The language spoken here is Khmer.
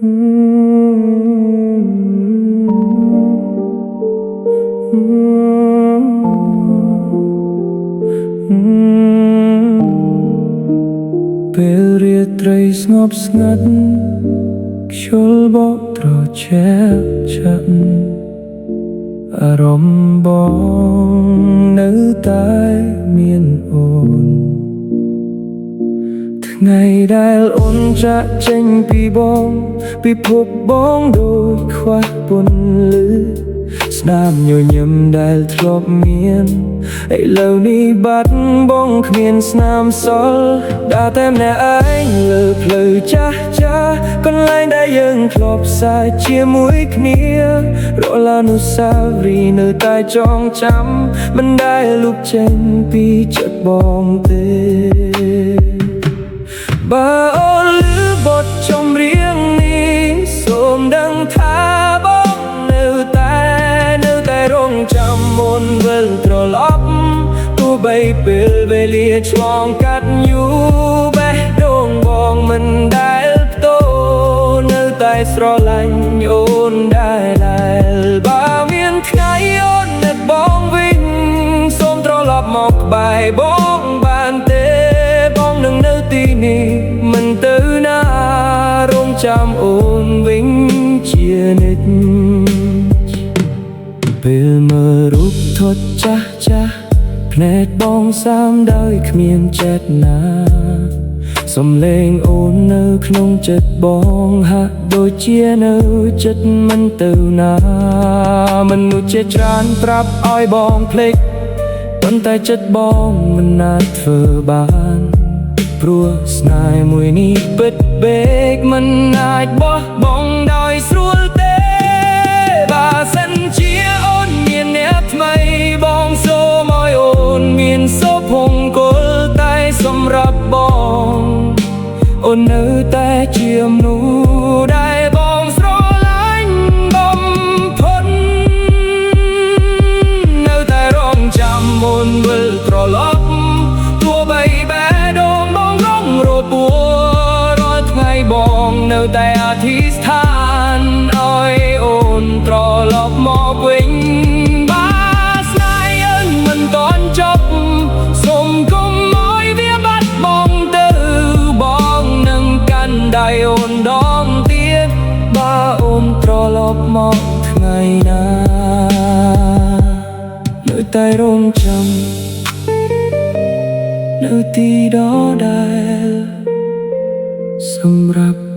ពេលរាត្រីស្ងប់ស្ងាត់ខ្យល់បក់ត្រជាក់ឆាក់អារម្មណ៍បងនៅតែមានអូនថ្ងៃដែលអូនចាក់ចេញពីបងពិភពបងដូចខ្វះពន្លឺស្នាមញញឹមដែលធ្លាប់មានឥឡូវនេះបាត់បងគ្មានស្នាមសល់ដើរតែម្នាក់ឯងលើផ្លូវចាស់ចាស់កន្លែងដែលយើងធ្លាប់សើចជាមួយគ្នារាល់អនុស្សាវរីយ៍នៅតែចងចាំមិនដែលលុបចេញពីចិត្តបងទេ បើអូនឮបទចម្រៀងនេះសូមដឹងថាបងនៅតែរងចាំមុនវិលត្រឡប់ទោះបីពេលវេលាឆ្លងកាត់យូរបេះដូងបងមិនដែលប្ដូរនៅតែស្រឡាញ់អូនដែលបើមានថ្ងៃអូននឹកបងវិញសូមត្រឡប់មកក្បែរបងបានទេបងនឹងនៅទីនេះមិនទៅណារងចាំអូនវិញជានិច្ច ពេលមើលរូបថតចាស់ចាស់ភ្នែកបងសាមដោយគ្មានចេតនាសំលេងអូននៅក្នុងចិត្តបងហាក់ដូចជានៅចិត្តមិនទៅណាមនុស្សជាច្រើនប្រាប់ឲ្យបងភ្លេចប៉ុន្តែចិត្តបងមិនអាចធ្វើបានព្រោះស្នេហ៍មួយនេះពិតពេកមិនអាចបោះបង់ដោយស្រួលទេបើសិនជាអូនមានអ្នកថ្មីបងសូមឲ្យអូនមានសុភមង្គលតែសម្រាប់បងអូននៅតែជាមនុស្សដែលបងស្រឡាញ់បំផុតនៅតែរងចាំមុនវិលត្រឡប់ទោះបីបេះដូងបងរងរបួសរាល់ថ្ងៃបងនៅតែអធិស្ឋានឲ្យអូនត្រឡប់មកវិញបើស្នេហ៍យើងមិនទាន់ចប់សូមកុំឲ្យវាបាត់បង់ទៅបងនឹងកាន់ដៃអូនដងទៀតបើអូនត្រឡប់មកថ្ងៃណានៅតែរងចាំនៅទីដដែលសម្រាប់